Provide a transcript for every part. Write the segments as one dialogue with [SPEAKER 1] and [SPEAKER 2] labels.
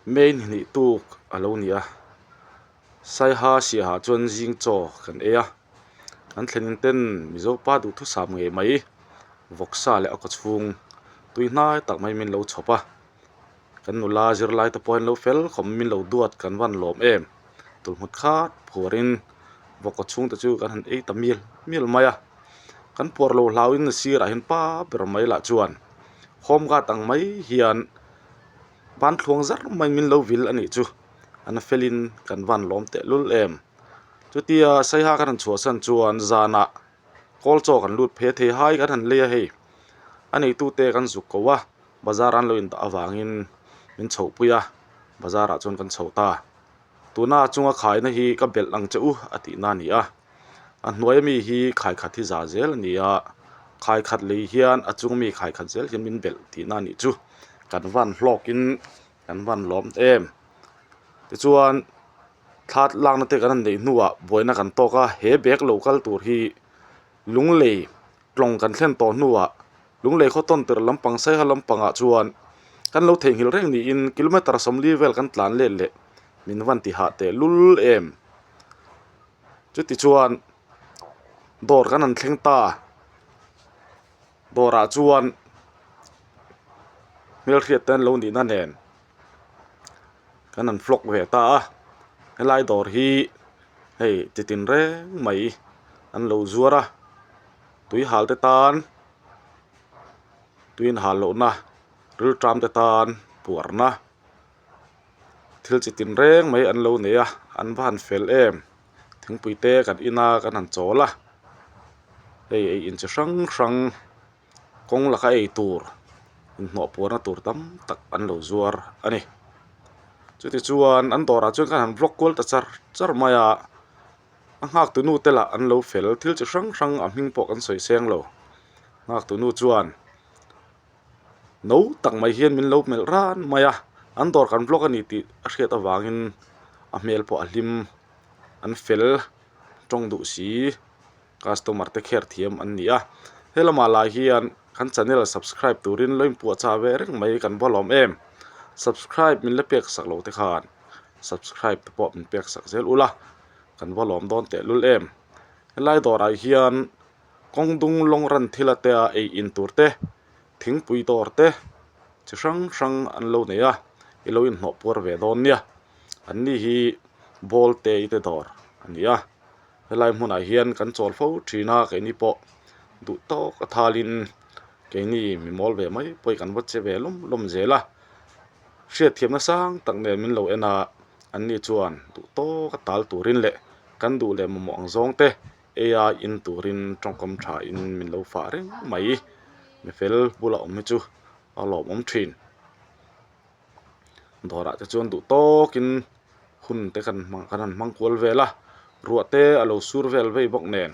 [SPEAKER 1] May ni hnih tuk a lo ni a saiha siaha chuan zing chaw kan ei a kan thlenin ten mizo pa duhthusam ngei mai vawksa leh a kaw chhung tui hnai tak mai min lo chhawp a kan nula zirlai te pawh an lo fel khawp min lo duat kan van lawm em tawlhmut khat phuarin vawk kaw chhung te chu kan han ei ta mial mial mai a kan puar lo hlauhin a sirah hian pa ber mai lah chuan home guard ang mai hian ban thluang zar mai min lo vil a nih chu an felin kan van lawm teh lul em chutia saiha kan han chhuahsan chuan zanah kawl chaw kan lut phei a thei hai kan han lei a hei a neitute kan zuk ko a bazar an lo indah avangin min chhoh pui a bazar ah chuan kan chho ta tuna a chunga khaina hi ka belh ang che u a tih na a ni a a hnuai ami hi khai khat hi za zel a ni a khai khat lei hian a chung ami khai khat zel hian min belh tih na a nih chu kan van hlawk in kan van lawm em tichuan thla lakna te kan han neih hnuah buaina kan tawk a he bag lo kal tur hi lunglei tlawng kan thlen tawh hnuah lunglei khaw tawn tirh lampang saiha lampangah chuan kan lo theihnghilh reng niin kilometer 40 vel kan tlan let leh min van ti hah teh lul em chuti chuan dawr kan han thleng ta dawrah chuan hmelhriat te an lo nihna nen kan han vlog ve ta a helai dawr hi hei chi tin reng mai an lo zuar a tui hal te tan tui in hal loh na riltam te tan puar na thil chi tin reng mai an lo nei a an va han fel em thingpui te kan in a kan han chawl a hei ei in chi hrang hrang. Kawng laka ei tur inhnawh puarna tur tam tak an lo zuar a ni. Chutichuan an dawrah chuan khan han vlog kual ta char char mai a, a nghaktu nu te lah an lo fel thil chi hrang hrang a hming pawh kan sawi seng lo. Nghaktu nu chuan no tak mai hian min lo melh ran mai a, an dawr kan vlog a ni tih a hriat avangin a hmel pawh a hlim an fel tawng duh si. Customer te kher thiam an ni a, he lamah lah hian kan channel subscribe turin lo inpuahchah ve reng mai kan va lawm em, subscribe min la pek sak lo te khan subscribe te pawh min pek sak zel ula kan va lawm dawn teh lul em, helai dawrah hian kawng dung lawng ran thil a tea ei in tur te thingpui dawr te chi hrang hrang an lo nei a i lo inhnawh puar ve dawn nia an ni hi ball te i te dawr a ni a. Helai hmunah hian kan chawl fo thin a keini pawh duh tawk a thalin keini mi mawl ve mai pawh hi kan va che ve lawm lawm zel a hriatthiamna sang tak nen min lo en a anni chuan duh tawk a tal turin leh kan duh leh mamawh ang zawng te ei a in turin tawngkam tha in min lo fah reng mai mi fel bula awm hi chu a lawmawm thin. Dawrah te chuan duh tawkin hun te kan hmang kan han hmang kual vel a ruah te a lo sur vel vei bawk nen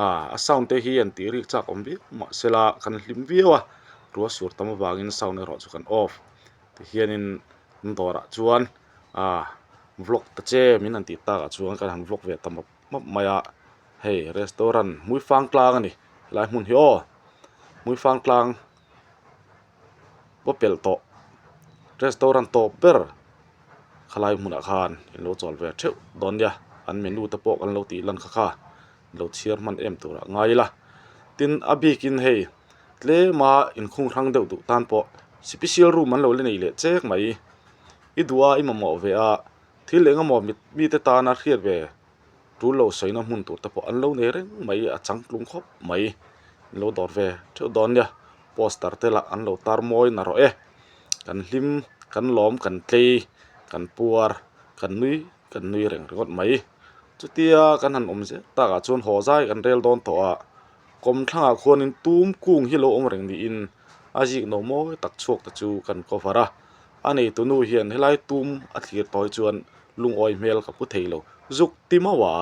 [SPEAKER 1] ah a sound te hi an tih rik chak awm viau mahsela kan hlim viau a ruah sur tam avangin sound erawh chu kan off tihianin an dawrah chuan ah vlog ta che min han tih takah chuan kan han vlog ve ta mawp mawp mai a hei restaurant hmuifang tlang a ni helai hmun hi aw hmuifang tlang. va pelh tawh restaurant tawp ber khalai hmunah khan in lo chawl ve theuh dawn nia an menu te pawh kan lo tih lan kha kha lo chhiar hman em turah ngai ila tin a bikin hei tlema inkhung hrang deuh duh tan pawh special room an lo la nei leh chek mai i duh a i mamawh ve a thil eng emaw mite tana hriat ve. Tul lo sawina hmun tur te pawh an lo nei reng mai a changtlung khawp mai an lo dawr ve theuh dawn nia poster te lah an lo tar mawi narawh e kan hlim kan lawm kan tlei kan puar kan nui kan nui reng ringawt mai chutia kan han awm zel takah chuan haw zai kan rel dawn tawh a kawmthlangah khuanin tum kung hi lo awm reng niin a zik no mawi tak chhuak te chu kan cover a a neitu nu hian helai tum a thlir tawi chuan lungawi hmel ka pu thei lo. Zuk ti mau a.